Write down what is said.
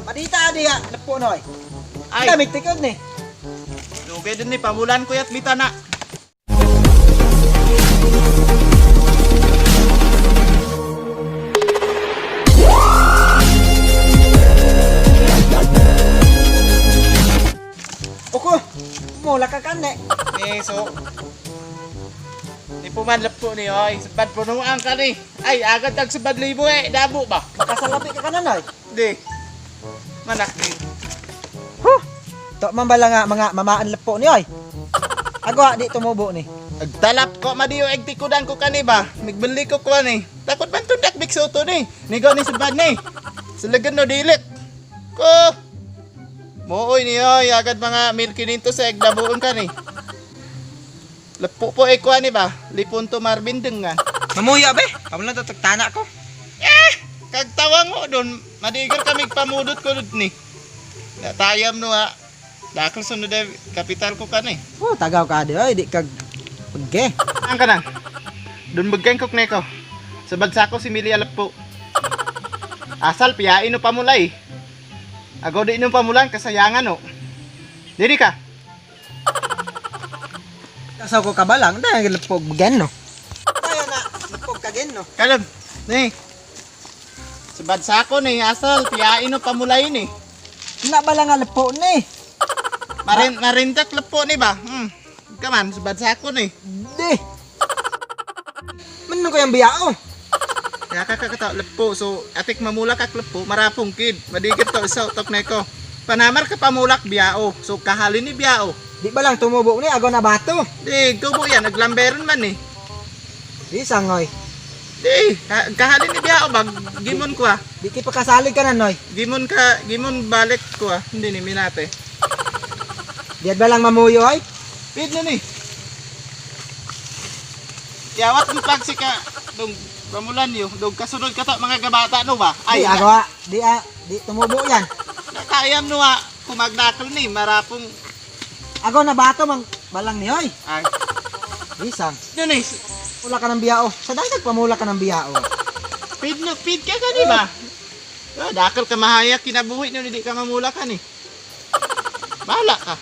Madita diya, lapo noy. Ay. Damit tikod ni. Dugay din ni pamulan ko yat bita na. Oko, mula ka kane. So di pumanlap po ni oy, sabad po nung ang kani. Ay, agad tag sabad libo dabo ba? Makasalapi ka kanan noy. Di. Manak di. Huh. To mambala nga mga mamaan lapo ni oy. Agwa di tumubo ni. Agtalap ko madiyo eg tikudan ko kani ba? Migbili ko ko ni. Takot man tudak biksoto ni. Nigo ni sabad ni. Sulagan no dilit. Ko. Mooy ni oy, agad mga 1,500 sa eg dabuon ka ni. Lapo po e kuha ni ba? Lipon to marbindeng nga. Mamuya be. Amo lang tagtana ko. Kag tawang mo doon, madigar kami pamudot ko doon ni. Tayam no ha. Dakal sunod ay kapital ko ka ni. Oh, tagaw ka di oy, di kag pagge. Ang ka na? Doon bagkang kok neko. Sa bagsa ko si Mili alap po. Asal piyain no pamulay. Agaw di no pamulan kasayangan no. Diri ka. Kasaw ko kabalang dahil lapog bagen no. Tayo na, lapog kagen no. Kalab. Ni. Sa bagsa ko ni asal piyain no pamulay ni. Na bala nga lapo ni. Marintak lapo ni ba? Kaman sa bagsa ko ni. Di. Manong ko yung biyao. Kaya kakakataw lapo, so atik mamulak kak lapo, marapong kid. Madigit to isa tok neko. Panamar ka pamulak biyao, so kahalin ni biyao. Di ba lang tumubo ni agaw na bato. Di, tubo yan, naglamberon man eh. Di sangoy. Di, kahalin ni biyao bag, gimon ko ah. Di ki pakasalig ka na noy. Gimon balik ko ah, hindi ni minate. Di ba lang mamuyo ay? Pid na ni. Yawat mo pag sika, dong pamulan yo, dong kasunod ka to mga gabata no ba? Di agaw. Di tumubo yan. Nakayam no ah, kumagnakal ni, marapong, Agaw na bato mang balang ni oy. ay, Di sang. yun eh, Pula ka ng biyao. Sa dagdag pamula ka ng biyao. Feed ka ka, di ba? Dakal ka mahayak, kinabuhi na, hindi ka mamula ka ni. Bahala ka.